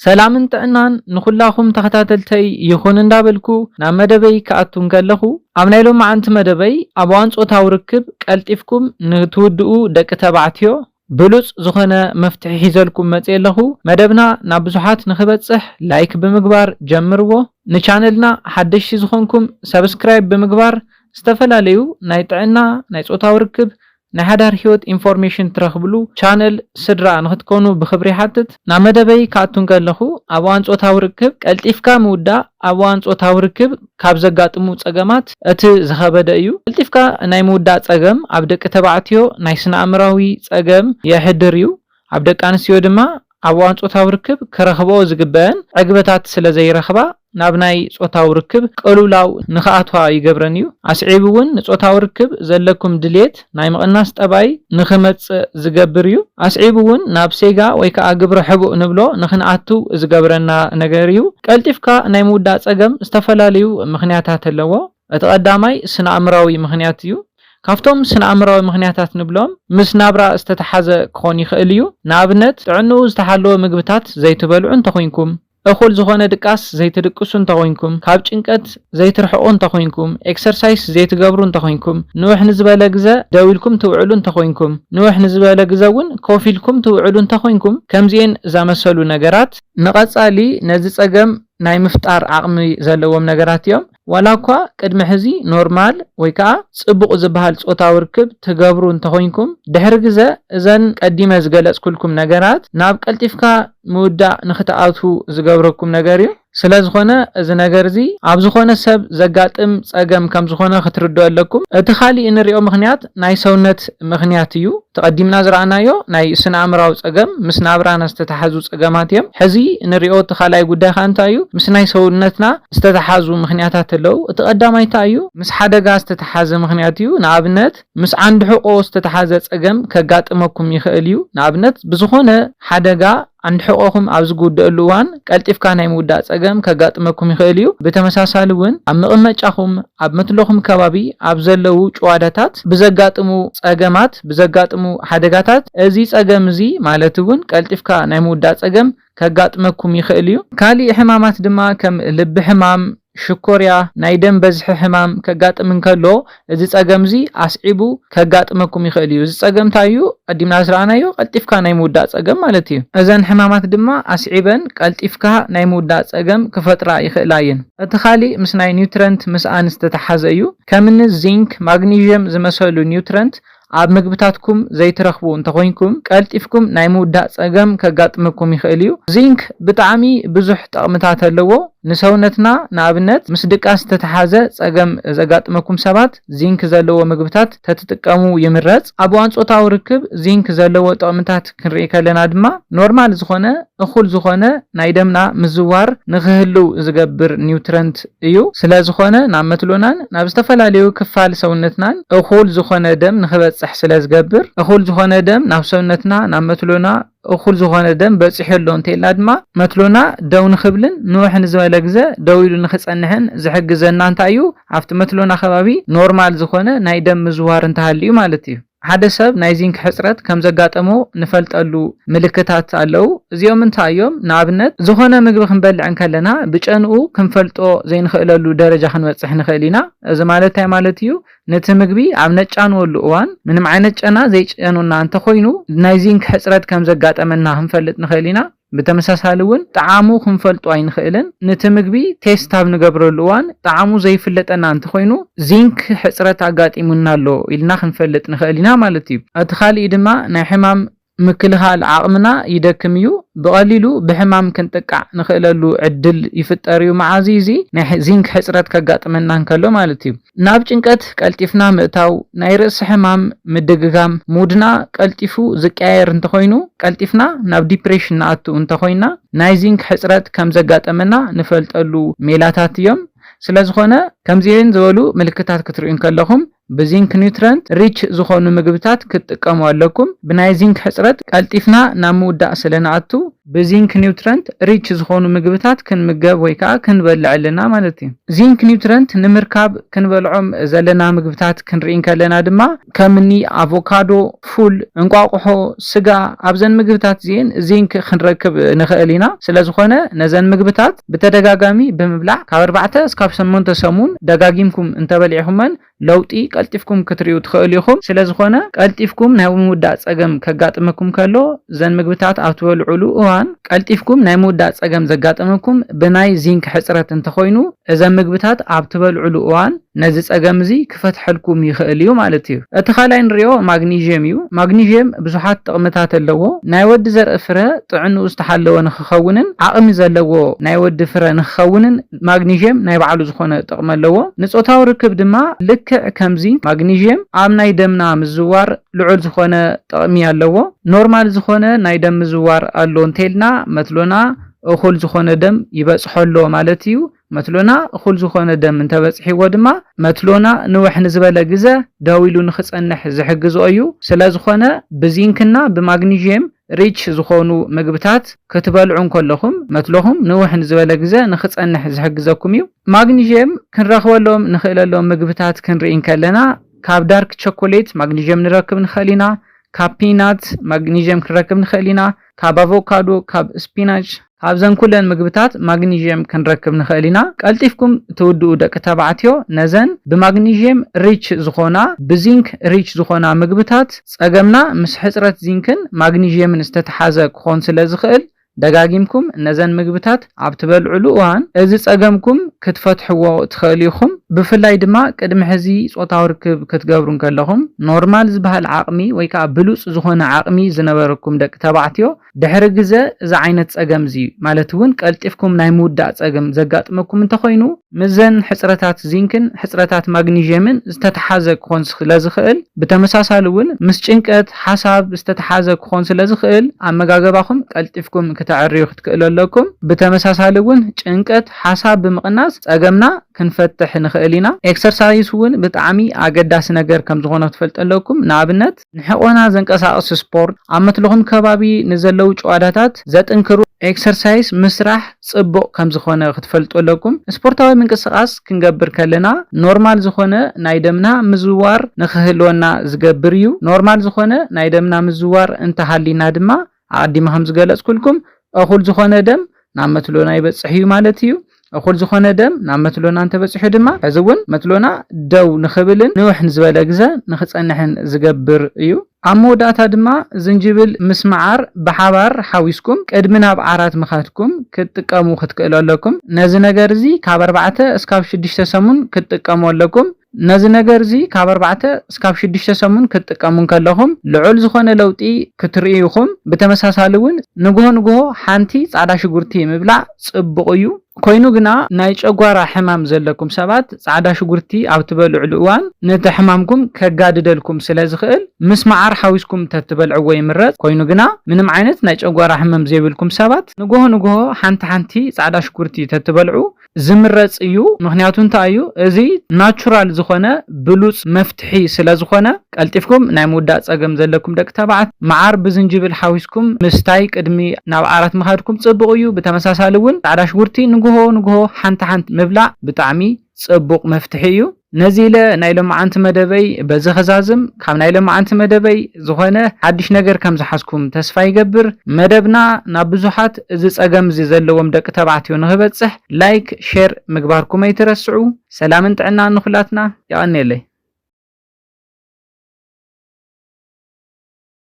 ሰላምን ጥዕናን ንኹላኹም ተኸታተልተይ ይኹን እንዳበልኩ፣ ናብ መደበይ ክኣቱ እንከለኹ፣ ኣብ ናይ ሎማዓንቲ መደበይ ኣብ እዋን ጾታዊ ርክብ ቀልጢፍኩም ንትውድኡ ደቂ ተባዕትዮ ብሉጽ ዝኾነ መፍትሒ ሒዘልኩም መጽየ ኣለኹ። መደብና ናብ ብዙሓት ንኽበጽሕ ላይክ ብምግባር ጀምርዎ። ንቻነልና ሓደሽቲ ዝኾንኩም ሰብስክራይብ ብምግባር ዝተፈላለዩ ናይ ጥዕና፣ ናይ ጾታዊ ርክብ፣ ናይ ሓዳር ህይወት ኢንፎርሜሽን ትረኽብሉ ቻነል ስድራ ንኽትኮኑ ብኽብሪ ይሓትት። ናብ መደበይ ክኣቱ እንከለኹ፣ ኣብ እዋን ጾታዊ ርክብ ቀልጢፍካ ምውዳእ ኣብ እዋን ጾታዊ ርክብ ካብ ዘጋጥሙ ጸገማት እቲ ዝኸበደ እዩ። ቀልጢፍካ ናይ ምውዳእ ጸገም ኣብ ደቂ ተባዕትዮ ናይ ስነ ኣእምራዊ ጸገም የሕድር እዩ። ኣብ ደቂ ኣንስትዮ ድማ ኣብ እዋን ጾታዊ ርክብ ክረኽብኦ ዝግበአን ዕግበታት ስለ ዘይረኽባ፣ ናብ ናይ ጾታዊ ርክብ ቅልውላው ንኽኣትዋ ይገብረን እዩ። ኣስዒቡ እውን ንጾታዊ ርክብ ዘለኩም ድሌት ናይ ምቕናስ ጠባይ ንኽመጽእ ዝገብር እዩ። ኣስዒቡ እውን ናብ ሴጋ ወይ ከኣ ግብረ ሕቡእ ንብሎ ንኽንኣቱ ዝገብረና ነገር እዩ። ቀልጢፍካ ናይ ምውዳእ ጸገም ዝተፈላለዩ ምኽንያታት ኣለዎ። እቲ ቀዳማይ ስነ ኣእምራዊ ምኽንያት እዩ። ካብቶም ስነ ኣእምራዊ ምኽንያታት ንብሎም ምስ ናብራ ዝተተሓዘ ክኾን ይኽእል እዩ። ንኣብነት ጥዕንኡ ዝተሓለወ ምግብታት ዘይትበልዑ እንተኾይንኩም፣ እኹል ዝኾነ ድቃስ ዘይትድቅሱ እንተኾይንኩም፣ ካብ ጭንቀት ዘይትርሕቑ እንተኾይንኩም፣ ኤክሰርሳይስ ዘይትገብሩ እንተኾይንኩም፣ ንውሕ ንዝበለ ግዘ ደው ኢልኩም ትውዕሉ እንተኾይንኩም፣ ንውሕ ንዝበለ ግዘ እውን ኮፍ ኢልኩም ትውዕሉ እንተኾይንኩም፣ ከምዚኤን ዘመሰሉ ነገራት ንቐጻሊ ነዚ ጸገም ናይ ምፍጣር ዓቕሚ ዘለዎም ነገራት እዮም። ዋላ እኳ ቅድሚ ሕዚ ኖርማል ወይ ከኣ ጽቡቕ ዝበሃል ጾታዊ ርክብ ትገብሩ እንተኾይንኩም፣ ድሕሪ ግዘ እዘን ቀዲመ ዝገለጽኩልኩም ነገራት ናብ ቀልጢፍካ ምውዳእ ንኽትኣትዉ ዝገብረኩም ነገር እዩ። ስለ ዝኾነ እዚ ነገር እዚ ኣብ ዝኾነ ሰብ ዘጋጥም ጸገም ከም ዝኾነ ክትርድኡ ኣለኩም። እቲ ካሊእ እንሪኦ ምኽንያት ናይ ሰውነት ምኽንያት እዩ። ተቐዲምና ዝረኣናዮ ናይ ስነ ኣእምራዊ ጸገም ምስ ናብራና ዝተተሓዙ ጸገማት እዮም። ሕዚ እንሪኦ እቲ ካልኣይ ጉዳይ ከኣ እንታይ እዩ? ምስ ናይ ሰውነትና ዝተተሓዙ ምኽንያታት ኣለዉ። እቲ ቀዳማይ እንታይ እዩ? ምስ ሓደጋ ዝተተሓዘ ምኽንያት እዩ። ንኣብነት ምስ ዓንዲ ሕቆ ዝተተሓዘ ጸገም ከጋጥመኩም ይኽእል እዩ። ንኣብነት ብዝኾነ ሓደጋ ዓንዲ ሕቆኹም ኣብ ዝጉደኣሉ እዋን ቀልጢፍካ ናይ ምውዳእ ጸገም ከጋጥመኩም ይኽእል እዩ። ብተመሳሳሊ እውን ኣብ መቐመጫኹም፣ ኣብ መትሎኹም ከባቢ ኣብ ዘለዉ ጭዋዳታት ብዘጋጥሙ ጸገማት፣ ብዘጋጥሙ ሓደጋታት እዚ ጸገም እዚ ማለት እውን ቀልጢፍካ ናይ ምውዳእ ጸገም ከጋጥመኩም ይኽእል እዩ። ካሊእ ሕማማት ድማ ከም ልቢ ሕማም፣ ሽኮርያ፣ ናይ ደም በዝሒ ሕማም ከጋጥም እንከሎ፣ እዚ ጸገም እዚ ኣስዒቡ ከጋጥመኩም ይኽእል እዩ። እዚ ጸገም እንታይ እዩ? ቀዲምና ዝረኣናዮ ቀልጢፍካ ናይ ምውዳእ ጸገም ማለት እዩ። እዘን ሕማማት ድማ ኣስዒበን ቀልጢፍካ ናይ ምውዳእ ጸገም ክፈጥራ ይኽእላ እየን። እቲ ካሊእ ምስ ናይ ኒውትረንት ምስኣን ዝተተሓዘ እዩ። ከምኒ ዚንክ፣ ማግኒዥየም ዝመሰሉ ኒውትረንት ኣብ ምግብታትኩም ዘይትረኽቡ እንተኾይንኩም፣ ቀልጢፍኩም ናይ ምውዳእ ጸገም ከጋጥመኩም ይኽእል እዩ። ዚንክ ብጣዕሚ ብዙሕ ጠቕምታት ኣለዎ። ንሰውነትና፣ ንኣብነት፣ ምስ ድቃስ ዝተተሓዘ ጸገም ዘጋጥመኩም ሰባት፣ ዚንክ ዘለዎ ምግብታት ተትጥቀሙ ይምረጽ። ኣብ እዋን ጾታዊ ርክብ ዚንክ ዘለዎ ጠቕምታት ክንርኢ ከለና ድማ፣ ኖርማል ዝኾነ፣ እኹል ዝኾነ ናይ ደምና ምዝዋር ንኽህልው ዝገብር ኒውትረንት እዩ። ስለ ዝኾነ፣ ናብ መትሎናን ናብ ዝተፈላለዩ ክፋል ሰውነትናን እኹል ዝኾነ ደም ንኽበጽሕ ስለ ዝገብር፣ እኹል ዝኾነ ደም ናብ ሰውነትና፣ ናብ መትሎና እኹል ዝኾነ ደም በጺሑ ኣሎ እንተኢልና ድማ፣ መትሎና ደው ንኽብልን ንውሕ ንዝበለ ግዘ ደው ኢሉ ንኽጸንሕን ዝሕግዘና እንታይ እዩ? ኣብቲ መትሎና ከባቢ ኖርማል ዝኾነ ናይ ደም ምዝዋር እንተሃልዩ ማለት እዩ። ሓደ ሰብ ናይ ዚንክ ሕጽረት ከም ዘጋጠሞ ንፈልጠሉ ምልክታት ኣለዉ። እዚኦም እንታይ እዮም? ንኣብነት፣ ዝኾነ ምግቢ ክንበልዕ እንከለና ብጨንኡ ክንፈልጦ ዘይንኽእለሉ ደረጃ ክንበጽሕ ንኽእል ኢና። እዚ ማለት እንታይ ማለት እዩ? ነቲ ምግቢ ኣብ ነጫንወሉ እዋን ምንም ዓይነት ጨና ዘይጨኑና እንተኾይኑ፣ ናይ ዚንክ ሕጽረት ከም ዘጋጠመና ክንፈልጥ ንኽእል ኢና። ብተመሳሳሊ እውን፣ ጠዓሙ ክንፈልጦ ኣይንኽእልን። ነቲ ምግቢ ቴስት ኣብ ንገብረሉ እዋን፣ ጠዓሙ ዘይፍለጠና እንተኾይኑ፣ ዚንክ ሕጽረት ኣጋጢሙና ኣሎ ኢልና ክንፈልጥ ንኽእል ኢና ማለት እዩ። እቲ ካሊእ ድማ፣ ናይ ሕማም ምክልኻል ዓቕምና ይደክም እዩ። ብቐሊሉ ብሕማም ክንጥቃዕ ንኽእለሉ ዕድል ይፍጠር እዩ። መዓዝ እዩ እዚ? ናይ ሕ-፣ ዚንክ ሕጽረት ከጋጥመና እንከሎ ማለት እዩ። ናብ ጭንቀት ቀልጢፍና ምእታው፣ ናይ ርእሲ ሕማም፣ ምድግጋም፣ ሙድና ቀልጢፉ ዝቀያየር እንተኾይኑ፣ ቀልጢፍና ናብ ዲፕሬሽን ንኣቱ እንተኾይና፣ ናይ ዚንክ ሕጽረት ከም ዘጋጠመና ንፈልጠሉ ሜላታት እዮም። ስለ ዝኾነ፣ ከምዚኤን ዝበሉ ምልክታት ክትርእዩ እንከለኹም፣ ብዚንክ ኒውትረንት ሪች ዝኾኑ ምግብታት ክትጥቀሙ ኣለኩም። ብናይ ዚንክ ሕፅረት ቀልጢፍና ናብ ምውዳእ ስለ ንኣቱ ብዚንክ ኒውትረንት ሪች ዝኾኑ ምግብታት ክንምገብ ወይ ከዓ ክንበልዕ ኣለና ማለት እዩ። ዚንክ ኒውትረንት ንምርካብ ክንበልዖም ዘለና ምግብታት ክንርኢ እንከለና ድማ ከምኒ ኣቮካዶ፣ ፉል፣ እንቋቑሖ፣ ስጋ፣ ኣብዘን ምግብታት እዚኤን ዚንክ ክንረክብ ንኽእል ኢና። ስለ ዝኾነ ነዘን ምግብታት ብተደጋጋሚ ብምብላዕ ካብ ኣርባዕተ እስካብ ሸሞንተ ሰሙን ደጋጊምኩም እንተበሊዕኹመን ለውጢ ቀልጢፍኩም ክትርእዩ ትኽእሉ ኢኹም። ስለ ዝኾነ ቀልጢፍኩም ናይ ምውዳእ ጸገም ከጋጥመኩም ከሎ እዘን ምግብታት ኣብ ትበልዑሉ እዋን ቀልጢፍኩም ናይ ምውዳእ ጸገም ዘጋጠመኩም ብናይ ዚንክ ሕጽረት እንተኾይኑ እዘን ምግብታት ኣብ ትበልዑሉ እዋን ነዚ ጸገም እዚ ክፈትሐልኩም ይኽእል እዩ ማለት እዩ። እቲ ካልኣይ ንሪኦ ማግኒዥየም እዩ። ማግኒዥየም ብዙሓት ጥቕምታት ኣለዎ። ናይ ወዲ ዘርኢ ፍረ ጥዕንኡ ዝተሓለወ ንኽኸውንን ዓቕሚ ዘለዎ ናይ ወዲ ፍረ ንኽኸውንን ማግኒዥየም ናይ ባዕሉ ዝኾነ ጥቕሚ ኣለዎ። ንጾታዊ ርክብ ድማ ልክዕ ከምዚ ማግኒዥየም ኣብ ናይ ደምና ምዝዋር ልዑል ዝኾነ ጥቕሚ ኣለዎ። ኖርማል ዝኾነ ናይ ደም ምዝዋር ኣሎ እንተልና መትሎና እኹል ዝኾነ ደም ይበጽሖ ኣሎ ማለት እዩ። መትሎና እኹል ዝኾነ ደም እንተበጽሕዎ ድማ መትሎና ንውሕ ንዝበለ ግዘ ደው ኢሉ ንኽጸንሕ ዝሕግዞ እዩ። ስለ ዝኾነ ብዚንክና ብማግኒዥየም ሪች ዝኾኑ ምግብታት ክትበልዑ እንከለኹም መትሎኹም ንውሕ ንዝበለ ግዘ ንኽጸንሕ ዝሕግዘኩም እዩ። ማግኒዥየም ክንረኽበሎም ንኽእለሎም ምግብታት ክንርኢ እንከለና ካብ ዳርክ ቸኮሌት ማግኒዥየም ንረክብ ንኽእል ኢና። ካብ ፒናት ማግኒዥየም ክንረክብ ንኽእል ኢና። ካብ ኣቮካዶ፣ ካብ ስፒናች፣ ካብዘን ኩለን ምግብታት ማግኒዥየም ክንረክብ ንኽእል ኢና። ቀልጢፍኩም ትውድኡ ደቂ ተባዕትዮ ነዘን ብማግኒዥየም ሪች ዝኾና ብዚንክ ሪች ዝኾና ምግብታት ጸገምና ምስ ሕጽረት ዚንክን ማግኒዥየምን ዝተተሓዘ ክኾን ስለ ዝኽእል ደጋጊምኩም ነዘን ምግብታት ኣብ ትበልዕሉ እዋን እዚ ጸገምኩም ክትፈትሕዎ ትኽእሉ ኢኹም። ብፍላይ ድማ ቅድሚ ሕዚ ጾታዊ ርክብ ክትገብሩ እንከለኹም ኖርማል ዝበሃል ዓቕሚ ወይ ከዓ ብሉጽ ዝኾነ ዓቕሚ ዝነበረኩም ደቂ ተባዕትዮ ድሕሪ ግዘ እዚ ዓይነት ጸገም እዚ ማለት እውን ቀልጢፍኩም ናይ ምውዳእ ጸገም ዘጋጥመኩም እንተኾይኑ ምስዘን ሕጽረታት ዚንክን ሕጽረታት ማግኒዥየምን ዝተተሓዘ ክኾን ስለ ዝኽእል ብተመሳሳሊ እውን ምስ ጭንቀት ሓሳብ ዝተተሓዘ ክኾን ስለ ዝኽእል ኣመጋገባኹም ቀልጢፍኩም ክተዕርዩ ክትክእሉ ኣለኩም። ብተመሳሳሊ እውን ጭንቀት ሓሳብ ብምቕናስ ጸገምና ክንፈትሕ ንኽእል ኢና። ኤክሰርሳይስ እውን ብጣዕሚ ኣገዳሲ ነገር ከም ዝኾነ ክትፈልጡ ኣለኩም። ንኣብነት ንሕቆና ዘንቀሳቕስ ስፖርት፣ ኣብ መትልኹም ከባቢ ንዘለዉ ጨዋዳታት ዘጥንክሩ ኤክሰርሳይስ ምስራሕ ጽቡቕ ከም ዝኾነ ክትፈልጡ ኣለኩም። ስፖርታዊ ምንቅስቓስ ክንገብር ከለና ኖርማል ዝኾነ ናይ ደምና ምዝዋር ንኽህልወና ዝገብር እዩ። ኖርማል ዝኾነ ናይ ደምና ምዝዋር እንተሃሊና ድማ ኣቐዲመ ከም ዝገለጽኩልኩም እኹል ዝኾነ ደም ናብ መትሎና ይበጽሕ እዩ ማለት እዩ። እኹል ዝኾነ ደም ናብ መትሎና እንተበጺሑ ድማ ሕዚ እውን መትሎና ደው ንኽብልን ንውሕ ንዝበለ ግዘ ንኽጸንሕን ዝገብር እዩ። ኣብ መወዳእታ ድማ ዝንጅብል ምስ መዓር ብሓባር ሓዊስኩም ቅድሚ ናብ ዓራት ምኻድኩም ክትጥቀሙ ክትክእሉ ኣለኩም። ነዚ ነገር እዚ ካብ ኣርባዕተ እስካብ ሽዱሽተ ሰሙን ክትጥቀሙ ኣለኩም። ነዚ ነገር እዚ ካብ ኣርባዕተ እስካብ ሽዱሽተ ሰሙን ክትጥቀሙ እንከለኹም ልዑል ዝኾነ ለውጢ ክትርእዩ ኢኹም። ብተመሳሳሊ እውን ንግሆ ንግሆ ሓንቲ ጻዕዳ ሽጉርቲ ምብላዕ ጽቡቕ እዩ። ኮይኑ ግና ናይ ጨጓራ ሕማም ዘለኩም ሰባት ጻዕዳ ሽጉርቲ ኣብ ትበልዕሉ እዋን ነቲ ሕማምኩም ከጋድደልኩም ስለ ዝኽእል ምስ መዓር ሓዊስኩም ተትበልዕዎ ይምረጽ። ኮይኑ ግና ምንም ዓይነት ናይ ጨጓራ ሕመም ዘይብልኩም ሰባት ንግሆ ንግሆ ሓንቲ ሓንቲ ጻዕዳ ሽጉርቲ ተትበልዑ ዝምረጽ እዩ። ምኽንያቱ እንታይ እዩ? እዚ ናቹራል ዝኾነ ብሉጽ መፍትሒ ስለ ዝኾነ ቀልጢፍኩም ናይ ምውዳእ ጸገም ዘለኩም ደቂ ተባዕት መዓር ብዝንጅብል ሓዊስኩም ምስታይ ቅድሚ ናብ ዓራት ምኻድኩም ጽቡቕ እዩ። ብተመሳሳሊ እውን ጻዕዳ ሽጉርቲ ንግሆ ንግሆ ሓንቲ ሓንቲ ምብላዕ ብጣዕሚ ጽቡቕ መፍትሒ እዩ። ነዚ ኢለ ናይ ሎማዓንቲ መደበይ በዚ ኸዛዝም። ካብ ናይ ሎማዓንቲ መደበይ ዝኾነ ሓድሽ ነገር ከም ዝሓዝኩም ተስፋ ይገብር። መደብና ናብ ብዙሓት እዚ ጸገም እዚ ዘለዎም ደቂ ተባዕትዮ ንኽበጽሕ ላይክ፣ ሼር ምግባርኩም ኣይትረስዑ። ሰላምን ጥዕናን ንኹላትና። የቐንየለይ።